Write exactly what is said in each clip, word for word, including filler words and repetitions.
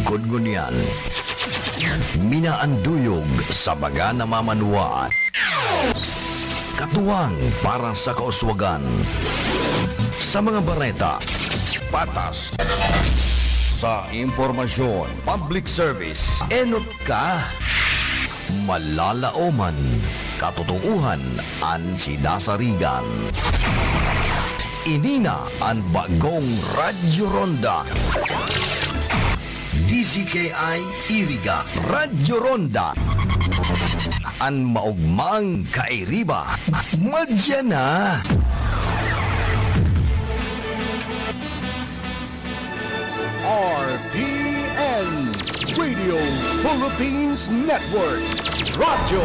Kun ngunyan, minaanduyog sa mga namamanwaan. Katuwang para sa kauswagan. Sa mga bareta, patas. Sa impormasyon, public service, enot ka. Malalaoman, katotoohan an sinasarigan. Ini na an bagong Radyo Ronda. D Z K I Iriga, Radyo Ronda. An maogmang kairiba, madya na. R P N, Radio Philippines Network, Radyo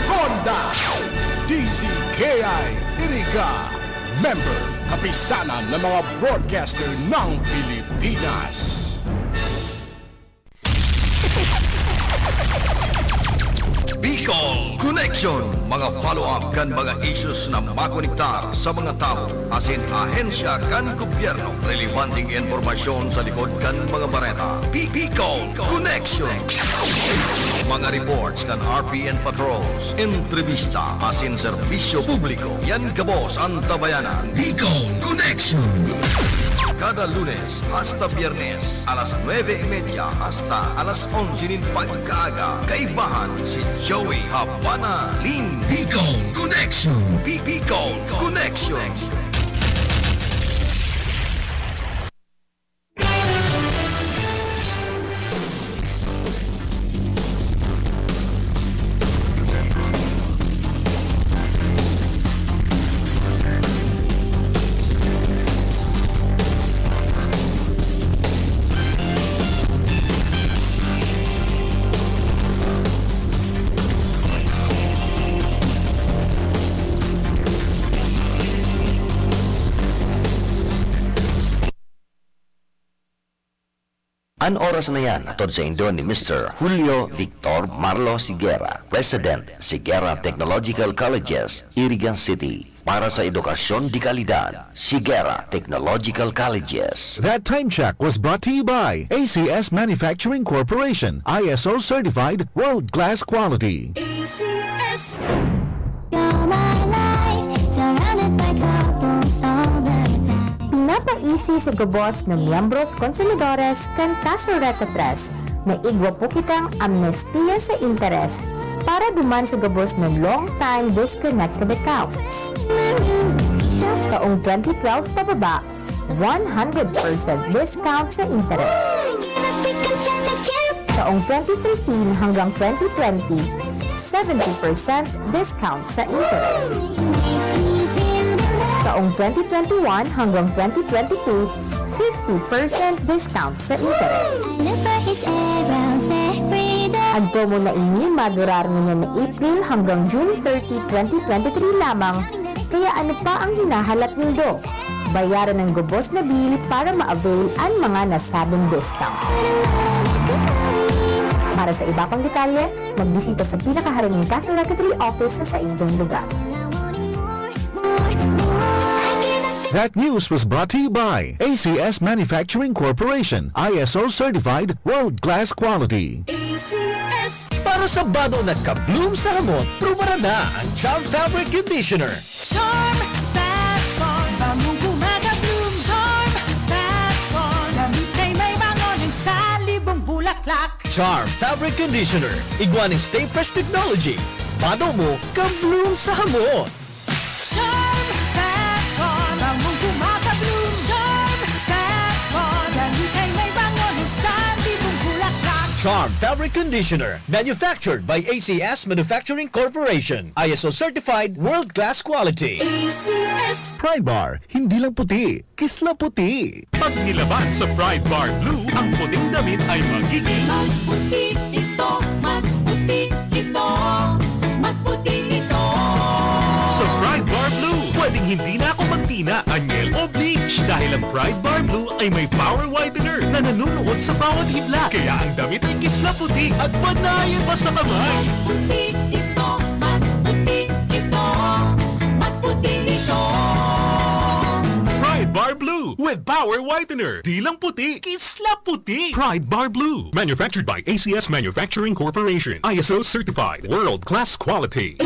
Ronda, D Z K I Iriga, member, Kapisanan ng mga Broadcaster ng Pilipinas. Bicol Connection, mga follow-up kan mga issues na makonektar sa mga tawo asin ahensya kan gobyerno. Relebanteng impormasyon sa likod kan mga bareta. Bi-, Bicol Connection. Mga reports kan R P N patrols, entrebista asin serbisyo publiko. Yan gabos an tabayanan. Bicol Connection. Kada Lunes hasta Biyernes, alas nuebe y media hasta alas onse nin pagkaaga, kaibahan si Joey Habana Lin. Bicol Connection. Bi-, Bicol Connection. An oras na yan hatod saindo ni Mister Julio Victor Marlo Siguera, President, Siguera Technological Colleges, Irigan City. Para sa edukasyon de kalidad, Siguera Technological Colleges. That time check was brought to you by A C S Manufacturing Corporation, I S O certified, world-class quality. A C S. You're my life, surrounded by couples all the time. Pinapaisi sa gabos na miyembros konsumidores kan Kaso Reco tres na igwa po kitang amnestiya sa interes para duman sa gabos na long time disconnected accounts. Taong twenty twelve pababa, one hundred percent discount sa interes. Taong twenty thirteen hanggang twenty twenty, seventy percent discount sa interest. Taong twenty twenty-one hanggang twenty twenty-two, fifty percent discount sa interest. Ang promo na ini madurar ngunyan na April hanggang June thirty, twenty twenty-three lamang, kaya ano pa ang hinahalat nindo? Bayaran ang gabos na bill para ma-avail an mga nasabing discount. Para sa iba pang detalye, magbisita sa pinakaharaning Kaso Reco three office sa saindong lugar. That news was brought to you by A C S Manufacturing Corporation, I S O certified, world-class quality. A C S. Para sa bado na ka-bloom sa hamot, prubaran na ang Charm Fabric Conditioner. Charm Fat Bond, bangong gumagabloom. Charm Fat Bond, damit ay may bango ng salibong bulaklak. Charm Fabric Conditioner, igwa nin Stay Fresh Technology. Bado mo, ka-bloom sa hamot. Charm Fat Bond, bangong gumagabloom. Charm Fat Bond, damit ay may bango ng salibong bulaklak. Charm Fabric Conditioner, manufactured by A C S Manufacturing Corporation. I S O certified, world-class quality. A C S. Pride Bar, hindi lang puti, kisla puti. Pag nilaban sa Pride Bar Blue, ang puting damit ay magiging mas puti ito, mas puti ito, mas puti ito. Sa Pride Bar Blue, pwedeng hindi na ako magtina, anyel o bleach, dahil ang Pride Bar Blue ay may power whitener na nanunuot sa bawat hibla. Kaya ang damit ay kisla puti at panayan pa sa kamay. Mas puti ito, mas puti ito, mas puti ito. Pride Bar Blue. With power whitener. Di lang puti, kisla puti. Pride Bar Blue. Manufactured by A C S Manufacturing Corporation. I S O certified. World class quality.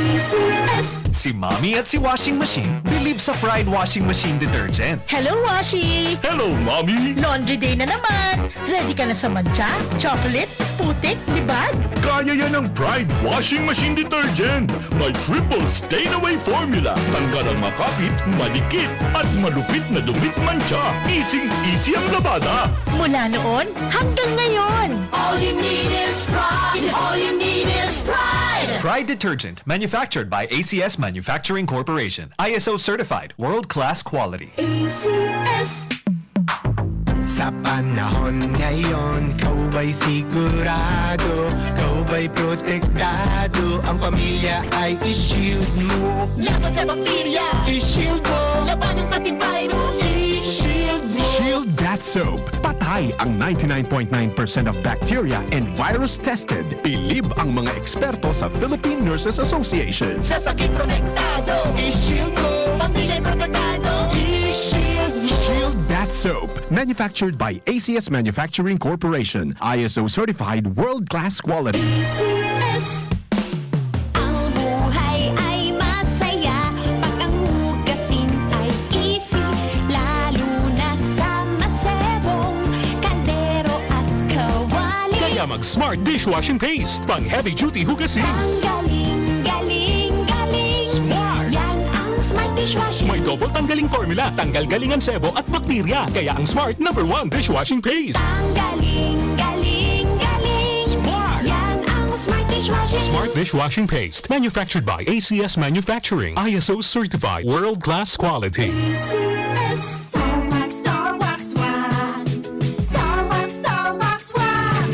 Si Mommy at si Washing Machine believe sa Pride Washing Machine Detergent. Hello, Washi! Hello, Mommy! Laundry day na naman! Ready ka na sa mantsa, chocolate, putik, libag? Kaya yan ng Pride Washing Machine Detergent! May triple stain away formula. Tanggal ang makapit, madikit, at malupit na dumit mantsa. Easing-easy ang labada. Mula noon hanggang ngayon. All you need is pride. All you need is pride. Pride Detergent, manufactured by A C S Manufacturing Corporation. I S O certified, world-class quality. A C S. Sa panahon ngayon, ikaw ba'y sigurado? Ikaw ba'y protektado? Ang pamilya ay i-shield mo. Laban sa bakterya. I-shield mo. Labanan pati virus. I-shield mo. Shield Bath Soap. Patay ang ninety-nine point nine percent of bacteria and virus tested. Bilib ang mga eksperto sa Philippine Nurses Association. Sa sakit protektado. I-shield mo. Pamilya protektado. I-shield mo. Shield Bath Soap. Manufactured by A C S Manufacturing Corporation. I S O certified world-class quality. A C S. Ang buhay ay masaya pag ang hugasin ay easy, lalo na sa masebong kaldero at kawali. Kaya mag Smart Dishwashing Paste. Pang heavy duty hugasin. Ang galing, galing, galing. Smart! Yan ang Smart Dishwashing. May double tanggaling formula. Tanggal galing ang sebo at bakterya. Kaya ang Smart number one dishwashing paste. Ang galing, galing, galing. Smart! Yan ang Smart Dishwashing. Smart Dishwashing Paste. Manufactured by A C S Manufacturing. I S O certified. World class quality. A C S. Star Wax, Star Wax Wax. Star Wax, Star Wax Wax.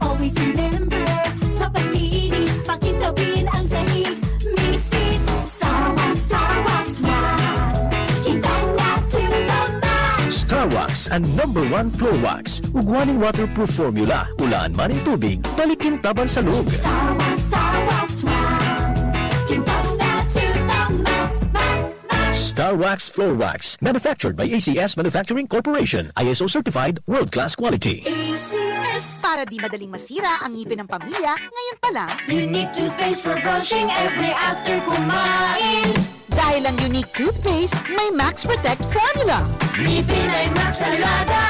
Always remember, sa paglinis, pakintabin ang sahig. Misis, Star Wax, Star Wax Wax. Kintab na to the max. Star Wax, ang number one floor wax. Ugwa nin waterproof formula, ulaan man nin tubig, balik kintab an salog. Star Wax, Star Wax Wax. Kintab na to the max, max, max. Star Wax Floor Wax, manufactured by A C S Manufacturing Corporation, I S O certified, world-class quality. A C S. Para di madaling masira ang ngipin ng pamilya, ngayon pa lang. Unique toothpaste for brushing every after kumain. Dahil ang Unique Toothpaste may Max Protect Formula. Ngipin ay Max Alaga.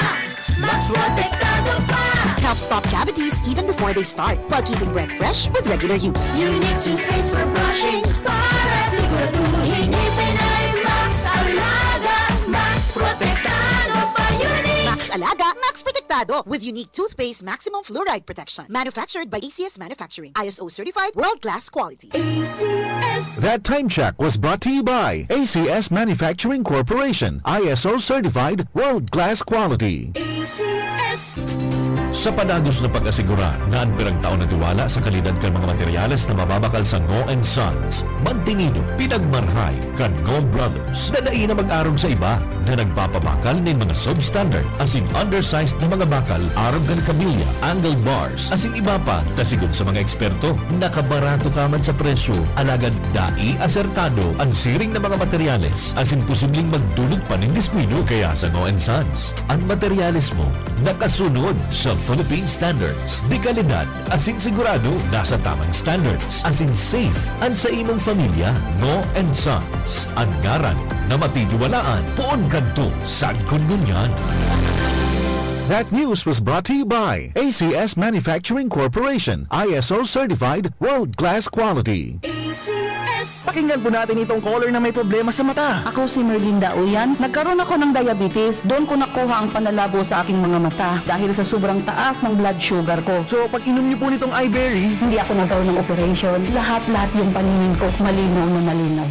Max Protektado pa. Helps stop cavities even before they start, while keeping breath fresh with regular use. Unique toothpaste for brushing para siguraduhin ngipin ay Max Alaga. Max Protektado pa. Unique. Max Alaga, Max Protektado with Unique Toothpaste Maximum Fluoride Protection. Manufactured by A C S Manufacturing. I S O certified, world-class quality. A C S. That time check was brought to you by A C S Manufacturing Corporation, I S O certified, world-class quality. A C S. Sa padagos na pag-asigurar na an piragtao na tiwala sa kalidad kan mga materyales na mababakal sa Ngo and Sons, mantinido, pinagmarhay kan Ngo Brothers na dai na mag-arog sa iba na nagpapabakal nin mga substandard asin undersized na mga bakal arog kan kabilya, angle bars, asin iba pa, ta sigon sa mga eksperto, nakabarato ka man sa presyo, alagad dai asertado an siring na mga materyales asin posibleng magdulot pa nin diskuido. Kaya sa Ngo and Sons, an materyales mo nakasunod sa Philippine Standards, de kalidad asin sigurado nasa tamang standards asin safe an sa imong familya. Ngo and Sons, an ngaran na matitiwalaan poon kadto sagkod ngunyan. That news was brought to you by A C S Manufacturing Corporation, I S O certified, world-class quality. A C S. Pakinggan po natin itong caller na may problema sa mata. Ako si Merlinda Uyan. Nagkaroon ako ng diabetes. Doon ko nakuha ang panlalabo sa aking mga mata dahil sa sobrang taas ng blood sugar ko. So, pag inom niyo po nitong iBerry, Hindi ako nagkaroon ng operation. Lahat-lahat yung paningin ko, malinaw na malinaw.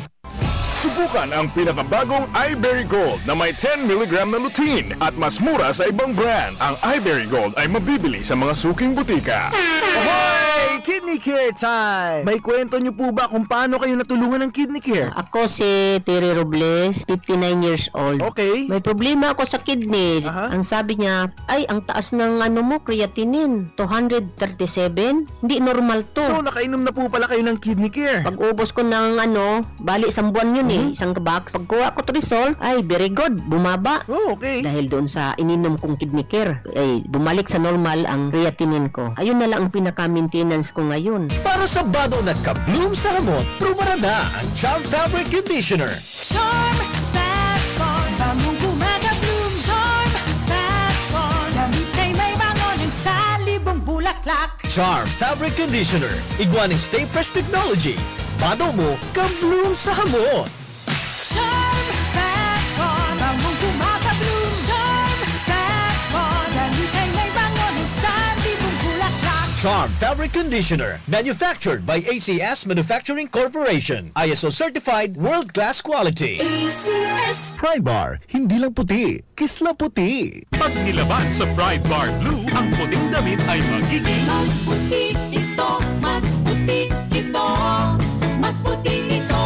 Subukan ang pinakabagong iBerry Gold na may ten milligram na lutein at mas mura sa ibang brand. Ang iBerry Gold ay mabibili sa mga suking butika. Ahoy! Kidney Care Time! May kwento niyo po ba kung paano kayo natulungan ng Kidney Care? Ako si Terry Robles, fifty-nine years old. Okay. May problema ako sa kidney. Aha. Ang sabi niya, "Ay, ang taas ng ano mo, creatinine, two hundred thirty-seven. Hindi normal to." So, nakainom na po pala kayo ng Kidney Care? Pag-ubos ko ng ano, bali isang buwan yun eh, Mhm. isang box. Pagkuha ko Trisol, ay, very good, bumaba. Oh, okay. Dahil doon sa ininom kong Kidney Care, ay, bumalik sa normal ang creatinine ko. Ayun na lang ang pinaka-maintenance ko ngayon. Para sa bado na ka-bloom sa hamot, prubarada ang Charm Fabric Conditioner. Charm Fat Bond, bangong gumagabloom. Charm Fat Bond, damit ay may bango ng salibong bulaklak. Charm Fabric Conditioner, igwa ning Stay Fresh Technology. Bado mo, ka-bloom sa hamot. Charm Fat Bond, bangong gumagabloom. Charm Fat Bond, damit ay may bango ng salibong bulaklak. Charm Fabric Conditioner, manufactured by A C S Manufacturing Corporation. I S O certified, world-class quality. A C S. Pride Bar, hindi lang puti, kisla puti. Pag nilaban sa Pride Bar Blue, ang puting damit ay magiging Mas puti ito, mas puti ito, mas puti ito.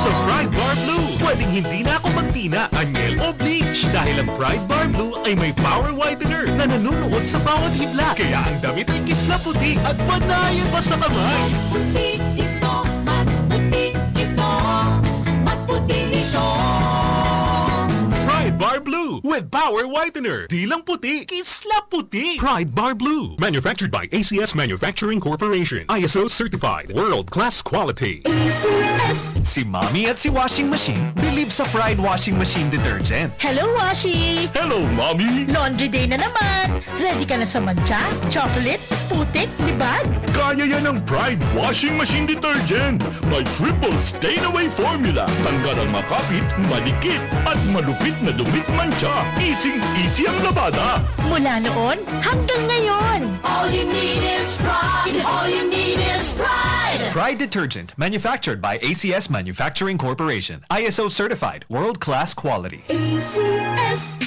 Sa Pride Bar Blue, pwedeng hindi na ako magtina, anyel o bleach dahil ang Pride Bar Blue ay may power whitener na nanunuot sa bawat hibla. Kaya ang damit ay kisla puti at panayan pa sa kamay. Mas puti ito, mas puti ito, mas puti ito. Pride Bar Blue with power whitener. Di lang puti, kisla puti. Pride Bar Blue. Manufactured by A C S Manufacturing Corporation. I S O certified. World class quality. A C S. Si Mommy at si Washing Machine believe sa Pride Washing Machine Detergent. Hello, Washi! Hello, Mommy! Laundry day na naman! Ready ka na sa mantsa, chocolate, putik, libag? Kaya yan ng Pride Washing Machine Detergent. May triple stain away formula. Tanggal ang makapit, madikit, at malupit na dumit mantsa. Easy-easy ang labada. Mula noon hanggang ngayon. All you need is Pride. All you need is Pride. Pride Detergent, manufactured by A C S Manufacturing Corporation. I S O certified, world-class quality. A C S.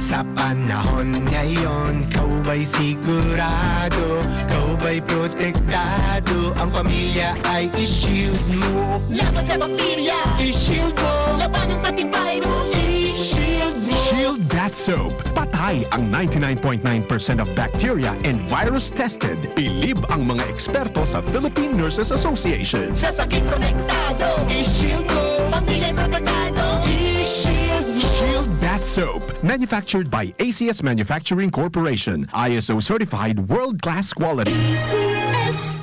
Sa panahon ngayon, ikaw ba'y sigurado? Ikaw ba'y protektado? Ang pamilya ay i-shield mo. Laban sa bakterya, i-shield mo. Labanan pati virus, i-shield mo. Shield Bath Soap. Patay ang ninety-nine point nine percent of bacteria and virus tested. Bilib ang mga eksperto sa Philippine Nurses Association. Sa sakit protektado, i-shield mo. Pamilya protektado, i-shield mo. Shield Bath Soap. Manufactured by A C S Manufacturing Corporation. I S O certified world-class quality. A C S.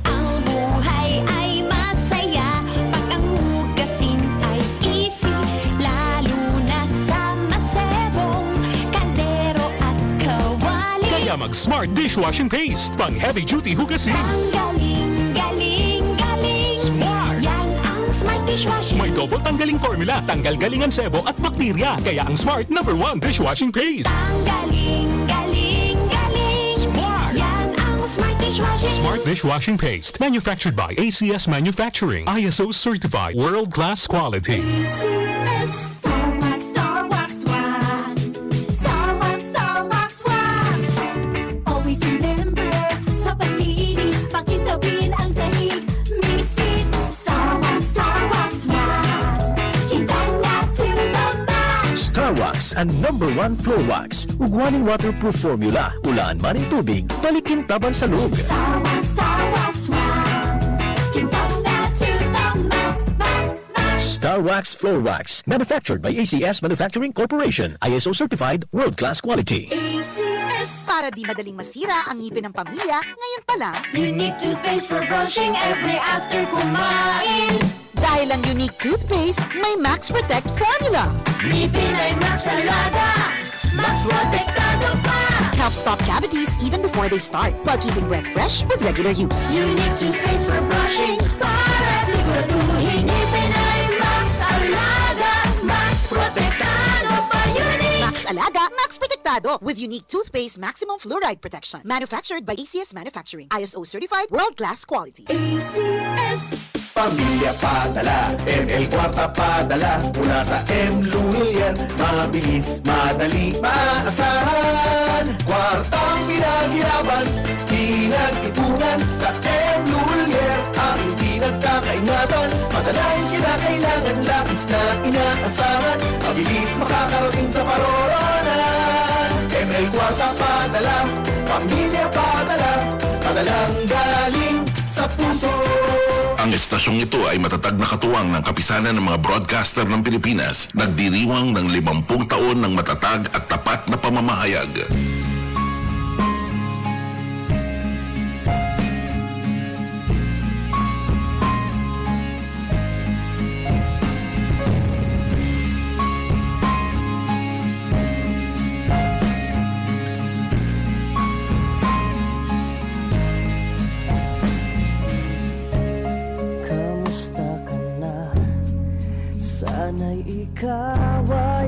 Ang buhay ay masaya pag ang hugasin ay easy, lalo na sa masebong kaldero at kawali. Kaya mag Smart Dishwashing Paste, pang heavy duty hugasin. Ang galing, galing, galing. Smart. Yan ang Smart Dishwashing. May double tanggaling formula, tanggal galing ang sebo at bakterya. Kaya ang Smart number one dishwashing paste. Ang galing, galing, galing. Smart. Yan ang Smart Dishwashing. Smart Dishwashing Paste, manufactured by A C S Manufacturing, I S O certified, world class quality. A C S. Star Wax, Star Wax Wax. Star Wax, Star Wax Wax. Always remember, sa paglinis, pakintabin ang sahig. Misis, Star Wax, Star Wax Wax. Kintab na to the max. Star Wax, ang number one floor wax. Ugwa nin waterproof formula. Ulaan man nin tubig, balik kintab an salog. Star Wax, Star Wax Wax. Kintab na to the max, max, max. Star Wax Floor Wax. Manufactured by A C S Manufacturing Corporation. I S O certified, world-class quality. A C S. Para di madaling masira ang ngipin ng pamilya, ngayon pa lang. Unique toothpaste for brushing every after kumain. Dahil ang Unique Toothpaste, may Max Protect Formula. Ngipin ay Max Alaga, Max Protektado pa. Help stop cavities even before they start, while keeping breath fresh with regular use. Unique toothpaste for brushing, para siguraduhin ngipin ay Max Alaga, Max Protektado pa. Unique! Max Alaga, Max Protektado, with Unique Toothpaste Maximum Fluoride Protection. Manufactured by A C S Manufacturing. I S O certified, world-class quality. A C S. Pamilya padala, M L Kwarta padala, mula sa M Luwilian, mabilis, madali, maasahan. Kwartang pinaghirapan, M Lulier, ang pinagkakaingatan. Padalang kinakailangan, labis na inaasahan. Mabilis makakarating sa parooranan. M L Kwarta padala, pamilya padala, padalang galing sa puso. Ang estasyong ito ay matatag na katuwang ng Kapisanan ng mga Broadcaster ng Pilipinas, nagdiriwang ng limampung taon ng matatag at tapat na pamamahayag. Kamusta ka na? Sana'y ikaw ay